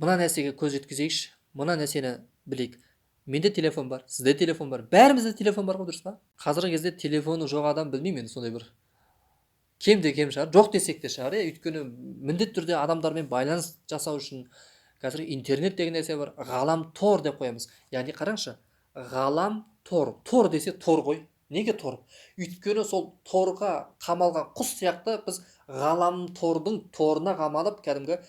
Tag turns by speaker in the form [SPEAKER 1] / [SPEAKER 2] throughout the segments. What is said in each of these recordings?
[SPEAKER 1] Мына нәрсеге көз жеткізейікші, мына нәрсені білейік. Менде телефон бар, сізде телефон бар, бәрімізде телефон бар ғой, дұрыс па? Қазіргі кезде телефоны жоқ адам білмеймін енді, сондай бір кем де кем шығар, жоқ десек те шығар, иә. Өйткені міндетті түрде адамдармен байланыс жасау үшін қазір интернет деген нәрсе бар, ғаламтор деп қоямыз. Яғни қараңызшы, ғаламтор, тор десе тор ғой. Неге тор? Өйткені сол торға қамалған құс сияқты біз ғаламтордың торына қамалып, кәдімгі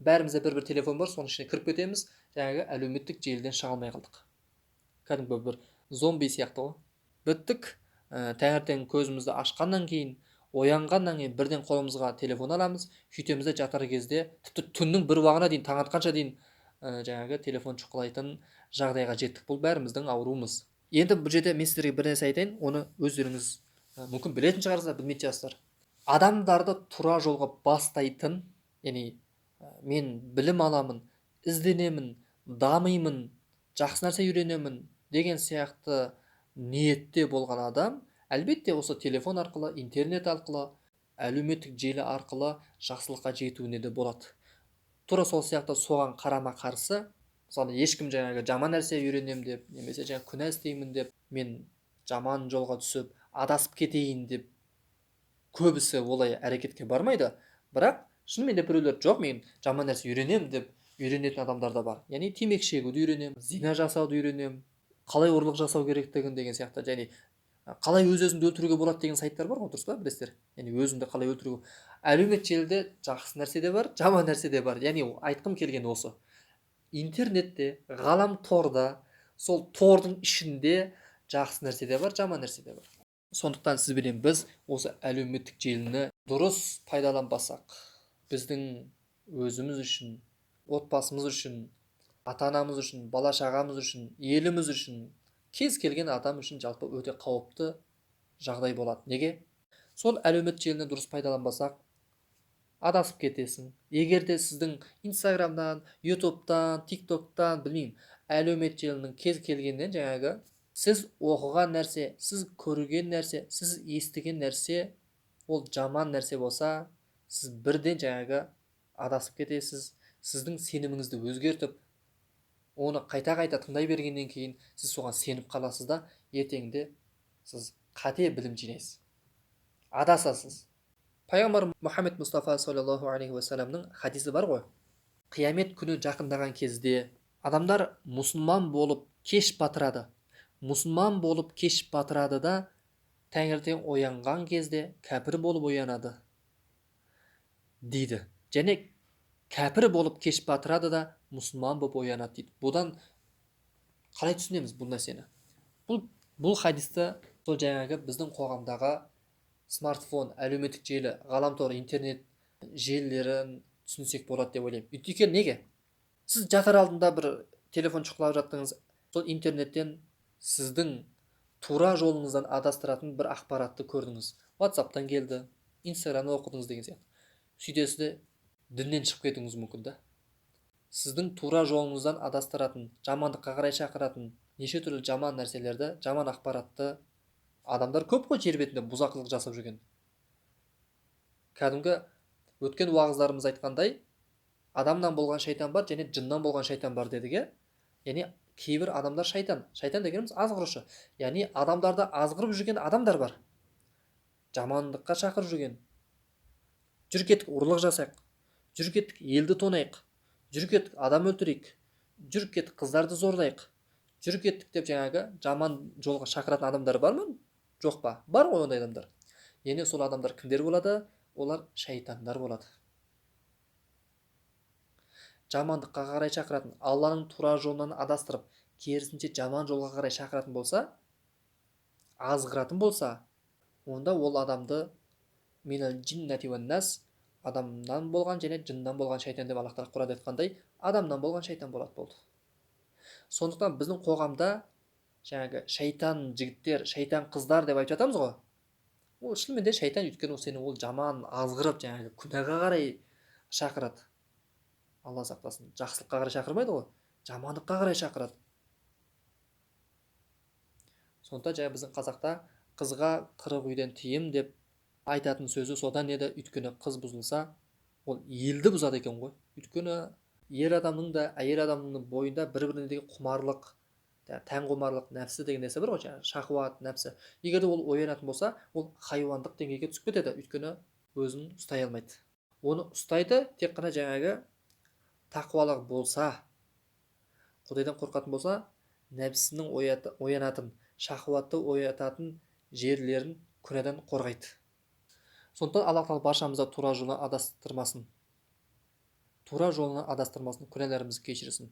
[SPEAKER 1] бәрімізде бір-бір телефон бар, соның ішіне кіріп кетеміз, жаңағы әлеуметтік желіден шыға алмай қалдық. Кәдімгі бір зомби сияқты ғой. Біттік. Таңертең көзімізді ашқаннан кейін, оянғаннан кейін бірден қолымызға телефон аламыз, сөйтеміз де жатар кезде, тіпті түннің бір уағына дейін, таң атқанша дейін жаңағы телефон шұқылайтын жағдайға жеттік. Бұл бәріміздің ауруымыз. Енді бұл жерде мен сіздерге бір нәрсе айтайын, оны өздеріңіз мүмкін білетін шығарсыздар, білмейтін шығарсыздар. Адамдарды тура жолға бастайтын, яғни мен білім аламын, ізденемін, дамимын, жақсы нәрсе үйренемін деген сияқты ниетте болған адам әлбетте осы телефон арқылы, интернет арқылы, әлеуметтік желі арқылы жақсылыққа жетуіне де болады. Тура сол сияқты соған қарама қарсы, мысалы, ешкім жаңағы жаман нәрсе үйренемін деп, немесе жаңағы күнә істеймін деп, мен жаман жолға түсіп адасып кетейін деп көбісі олай әрекетке бармайды. Бірақ шынымен де біреулер жоқ, мен жаман нәрсе үйренемін деп үйренетін адамдар да бар. Яғни темекі шегуді үйренемін, зина жасауды үйренемін, қалай ұрлық жасау керектігін деген сияқты, және қалай өз өзіңді өлтіруге болады деген сайттар бар ғой, дұрыс па, білесіздер? Яғни өзіңді қалай өлтіру. Әлеуметтік желіде жақсы нәрсе де бар, жаман нәрсе де бар. Яғни айтқым келгені осы: интернетте, ғаламторда, сол тордың ішінде жақсы нәрсе де бар, жаман нәрсе де бар. Сондықтан сіз бенен біз осы әлеуметтік желіні дұрыс пайдаланбасақ, біздің өзіміз үшін, отбасымыз үшін, ата анамыз үшін, бала шағамыз үшін, еліміз үшін, кез келген адам үшін жалпы өте қауіпті жағдай болады. Неге? Сол әлеуметтік желіні дұрыс пайдаланбасақ, адасып кетесің. Егер де сіздің Инстаграмнан, Ютубтан, Тиктоктан, білмеймін, әлеуметтік желінің кез келгеннен жаңағы сіз оқыған нәрсе, сіз көрген нәрсе, сіз естіген нәрсе ол жаман нәрсе болса, сіз бірден жаңағы адасып кетесіз. Сіздің сеніміңізді өзгертіп, оны қайта-қайта тыңдай бергеннен кейін сіз соған сеніп қаласыз да, ертеңінде сіз қате білім жинайсыз, адасасыз. Пайғамбар Мұхаммед Мұстафа саллаллаху алейхи уассаламның хадисі бар ғой: қиямет күні жақындаған кезде адамдар мұсылман болып кеш батырады, мұсылман болып кеш батырады да, таңертең оянған кезде кәпір болып оянады дейді, және кәпір болып кеш батырады да, мұсылман болып оянады дейді. Бұдан қалай түсінеміз бұл нәрсені? Бұл хадисті сол жаңағы біздің қоғамдағы смартфон, әлеуметтік желі, ғаламтор, интернет желілерін түсінсек болады деп ойлаймын. Өйткені неге? Сіз жатар алдында бір телефон шұқылап жаттыңыз, сол интернеттен сіздің тура жолыңыздан адастыратын бір ақпаратты көрдіңіз. WhatsApp'тан келді, Инстаграмда оқыдыңыз деген сияқты. Сөйтесіз де діннен шығып кетуіңіз мүмкін да. Сіздің тура жолыңыздан адастыратын, жамандыққа қарай шақыратын неше түрлі жаман нәрселерді, жаман ақпаратты адамдар көп қой жер бетінде бұзақылық жасап жүрген. Кәдімгі өткен уағыздарымыз айтқандай, адамнан болған шайтан бар және жыннан болған шайтан бар дедік, иә? Яғни кейбір адамдар шайтан. Шайтан дегеніміз азғырушы. Яғни адамдарды азғырып жүрген адамдар бар. Жамандыққа шақырып жүрген. Жүр кеттік ұрлық жасайық. Жүр кеттік елді тонайық. Жүр кеттік адам өлтірейік. Жүр кеттік қыздарды зорлайық. Жүр кеттік деп жаңағы жаман жолға шақыратын адамдар бар ма? Жоқ па? Бар ғой ондай адамдар. Яғни сол адамдар кімдер болады? Олар шайтандар болады. Жамандыққа қарай шақыратын, Алланың тура жолынан адастырып, керісінше жаман жолға қарай шақыратын болса, азғыратын болса, онда ол адамды минал джиннати уан нас, адамнан болған және жыннан болған шайтан деп Аллах тағала Құранда айтқандай, адамнан болған шайтан болады, болды. Сондықтан біздің қоғамда жаңағы шайтан жігіттер, шайтан қыздар деп айтып жатамыз ғой. Ол шынымен де шайтан, өйткені ол сені ол жаман азғырып, жаңағы күнәға қарай шақырады. Алла сақтасын, жақсылыққа қарай шақырмайды ғой, жамандыққа қарай шақырады. Сондықтан жаңа біздің қазақта қызға 40 үйден тыйым деп айтатын сөзі содан еді. Өйткені қыз бұзылса, ол елді бұзады екен ғой. Өйткені Ер адамның да, әйел адамның да бойында бір-біріне деген құмарлық, тән құмарлық, нәпсі деген нәрсе бар ғой, жаңағы шахуат, нәпсі. Егер де ол оянатын болса, ол хайуандық деңгейге түсіп кетеді, өйткені өзін ұстай алмайды. Оны ұстайды тек қана жаңағы тақуалық болса, Құдайдан қорқатын болса, нәпсінің оянатын, шахуатты оятатын жерлерін күнәдан қорғайды. Сондықтан Аллах тағала баршамызды тура жолына адастырмасын. Тура жолына адастырмасын, күнәларымызды кешірсін.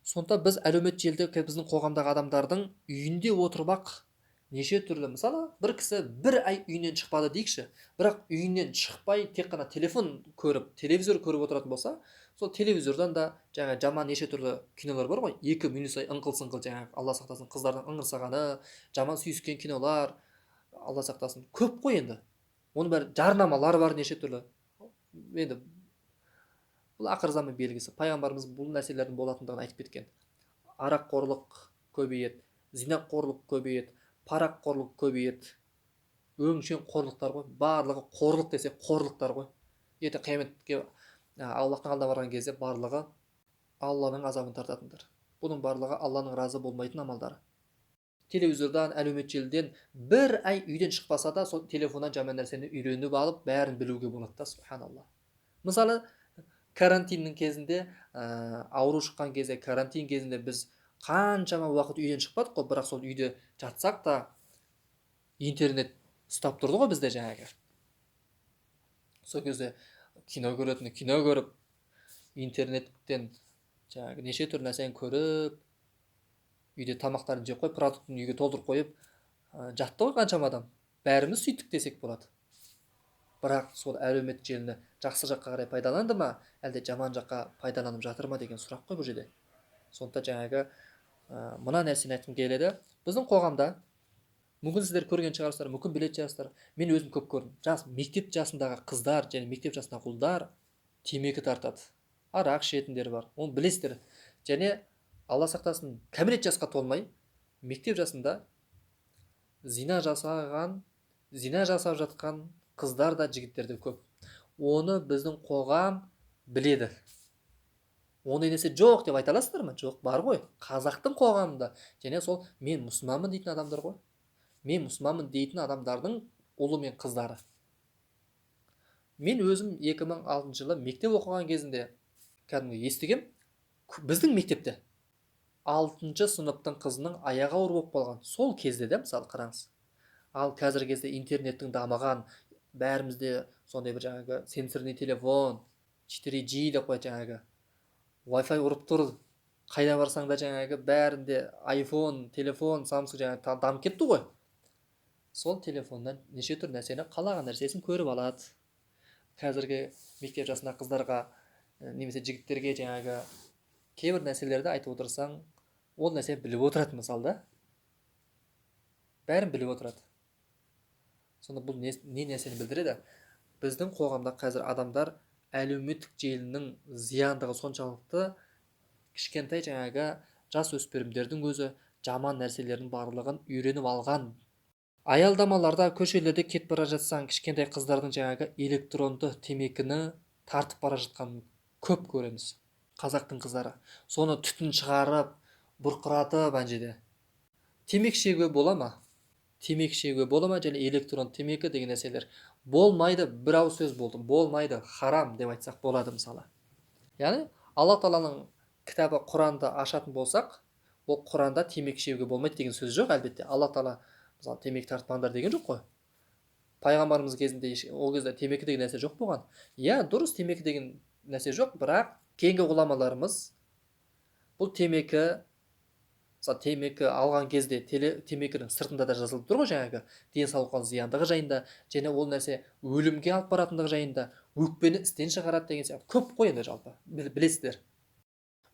[SPEAKER 1] Сондықтан біз әлеуметтік желіде біздің қоғамдағы адамдардың үйінде отырып-ақ неше түрлі, мысалы, бір кісі бір ай үйінен шықпады дейікші, бірақ үйінен шықпай тек қана телефон көріп, телевизор көріп отыратын болса, сол телевизордан да жаңа жаман неше түрлі кинолар бар ғой, 2 минут сайын ыңқыл-сыңқыл, жаңағы Алла сақтасын, қыздардың ыңырсағаны, жаман сүйіскен кинолар, Алла сақтасын, көп қой енді. Оның бәрі жарнамалар бар неше түрлі. Енді бұл ақыр заман белгісі. Пайғамбарымыз бұл нәрселердің болатындығын айтып кеткен. Араққорлық көбейеді, зинақорлық көбейеді, параққорлық көбейеді. Өңшең қорлықтар ғой, барлығы қорлық десе қорлықтар ғой. Ертең қияметке, Аллахтың алдына барған кезде барлығы Алланың азабын тартатындар. Бұның барлығы Алланың разы болмайтын амалдары. Телевизордан, әлеуметтік желіден бір ай үйден шықпаса да, сол телефоннан жаман нәрсені үйреніп алып, бәрін білуге болады да, субханалла. Мысалы, карантиннің кезінде, ауру шыққан кезде, карантин кезінде біз қаншама уақыт үйден шықпадық қой, бірақ сол үйде жатсақ та интернет ұстап тұрды ғой бізде жаңағы. Сол кезде кино көретіні кино көріп, интернеттен жаңағы неше түрлі нәрсені көріп, үйде тамақтарын жеп қойып, продуктын үйге толтырып қойып, жатты ғой қаншама адам. Бәріміз сөйттік десек болады. Бірақ сол әлеуметтік желіні жақсы жаққа қарай пайдаланды ма, әлде жаман жаққа пайдаланып жатыр ма деген сұрақ қой бұл жерде. Сондықтан жаңағы, мына нәрсені айтқым келеді. Біздің қоғамда, мүмкін сіздер көрген шығарсыздар, мүмкін білетін шығарсыздар, мен өзім көп көрдім. Жас, мектеп жасындағы қыздар және мектеп жасындағы ұлдар темекі тартады, арақ ішетіндер бар, оны білесіздер. Және Алла сақтасын, кәмелет жасқа толмай мектеп жасында зина жасап жатқан қыздар да, жігіттер де көп. Оны біздің қоғам біледі. Ондай нәрсе жоқ деп айта аласыздар ма? Жоқ, бар ғой. Қазақтың қоғамында және сол мен мұсылманмын дейтін адамдар ғой. Мен мұсылманмын дейтін адамдардың ұлы мен қыздары. Мен өзім 2006 жылы мектеп оқыған кезінде кәдімгі естігем, біздің мектепте 6 сыныптың қызының аяғы ауыр болып қалған. Сол кезде де, мысалы, қараңыз. Ал қазіргі кезде интернеттің дамыған, бәрімізде сондай бір жаңағы сенсорный телефон, 4G деп қояды жаңағы. Wi-Fi ұрып тұр. Қайда барсаң да жаңағы бәрінде iPhone, телефон, Samsung жаңағы дамып кетті ғой. Сол телефоннан неше түрлі нәрсені, қалаған нәрсесін көріп алады. Қазіргі мектеп жасындағы қыздарға, немесе жігіттерге жаңағы кейбір нәрселерді айтып отырсаң, ол нәрсені біліп отырады мысалы да. Бәрін біліп отырады. Сонда бұл не нәрсені білдіреді? Біздің қоғамда қазір адамдар әлеуметтік желінің зияндығы соншалықты, кішкентай жаңағы жас өспірімдердің өзі жаман нәрселердің барлығын үйреніп алған. Аялдамаларда, көшелерде кетіп бара жатсаң, кішкентай қыздардың жаңағы электронды темекіні тартып бара жатқанын көп көреміз. Қазақтың қыздары соны түтін шығарып, бұрқыратып ана жерде. Темекі шегуге бола ма? Темекі шегуге бола ма? Және электронды темекі деген нәрселер болмайды, бір ауыз сөз болды, болмайды, харам деп айтсақ болады мысалы. Яғни Алла тағаланың кітабы Құранды ашатын болсақ, ол Құранда темекі шегуге болмайды деген сөз жоқ әлбетте. Алла тағала мысалы темекі тартпаңдар деген жоқ қой. Пайғамбарымыз кезінде ол кезде темекі деген нәрсе жоқ болған. Иә, дұрыс, темекі деген нәрсе жоқ, бірақ кейінгі ғұламаларымыз бұл темекі, мысалы темекі алған кезде темекінің сыртында да жазылып тұр ғой жаңағы денсаулыққа зияндығы жайында, және ол нәрсе өлімге алып баратындығы жайында, өкпені істен шығарады деген сияқты көп қой енді жалпы білесіздер.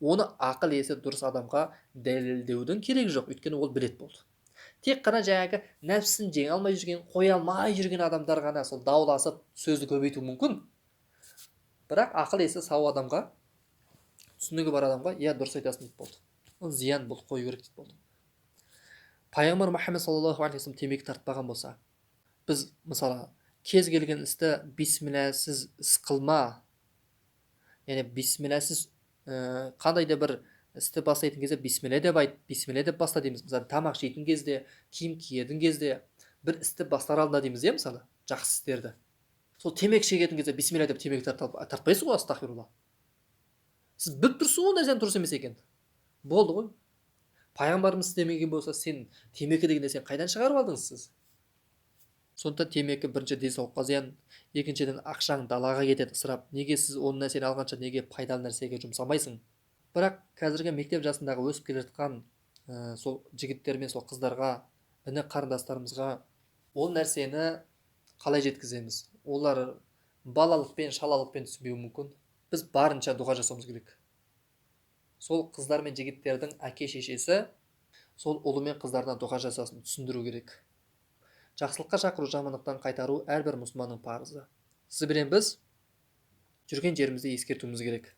[SPEAKER 1] Оны ақыл есі дұрыс адамға дәлелдеудің керегі жоқ, өйткені ол білет болды. Тек қана жаңағы нәпсісін жеңе алмай жүрген, қоя алмай жүрген адамдар ғана сол дауласып сөзді көбейтуі мүмкін. Бірақ ақыл есі сау адамға, түсінігі бар адамға, иә, дұрыс айтасың дейді болды. Ол зиян болды, қою керек дейді болды. Пайғамбар Мұхаммед саллаллаху алейхи вассалам темекі тартпаған болса, біз мысалы кез келген істі бисмилласыз іс қылма, яғни бисмилласыз Қандай да бір істі бастайтын кезде бисмилля деп айт, бисмилля деп баста дейміз. Мысалы, тамақ жейтін кезде, киім киетін кезде, бір істі бастар алдында дейміз, иә, мысалы, жақсы істерді. Сол темекі шегетін кезде бисмилля деп темекі тартпайсыз ғой, астағфирулла. Сіз біліп тұрсыз ғой, ол нәрсенің дұрыс емес екенін. Болды ғой. Пайғамбарымыз істемеген болса, сен темекі деген нәрсені қайдан шығарып алдыңыз сіз? Сондықтан темекі бірінші денсаулыққа зиян, екіншіден ақшаң далаға кетеді ысырап. Неге сіз ол нәрсені алғанша неге пайдалы нәрсеге жұмсамайсың? Бірақ қазіргі мектеп жасындағы өсіп келе жатқан сол жігіттер мен сол қыздарға, іні қарындастарымызға ол нәрсені қалай жеткіземіз? Олар балалықпен, шалалықпен түсінбеуі мүмкін. Біз барынша дұға жасауымыз керек. Сол қыздар мен жігіттердің әке шешесі сол ұлы мен қыздарына дұға жасасын, түсіндіру керек. Жақсылыққа шақыру, жамандықтан қайтару әрбір мұсылманның парызы. Сіз бен біз жүрген жерімізде ескертуіміз керек.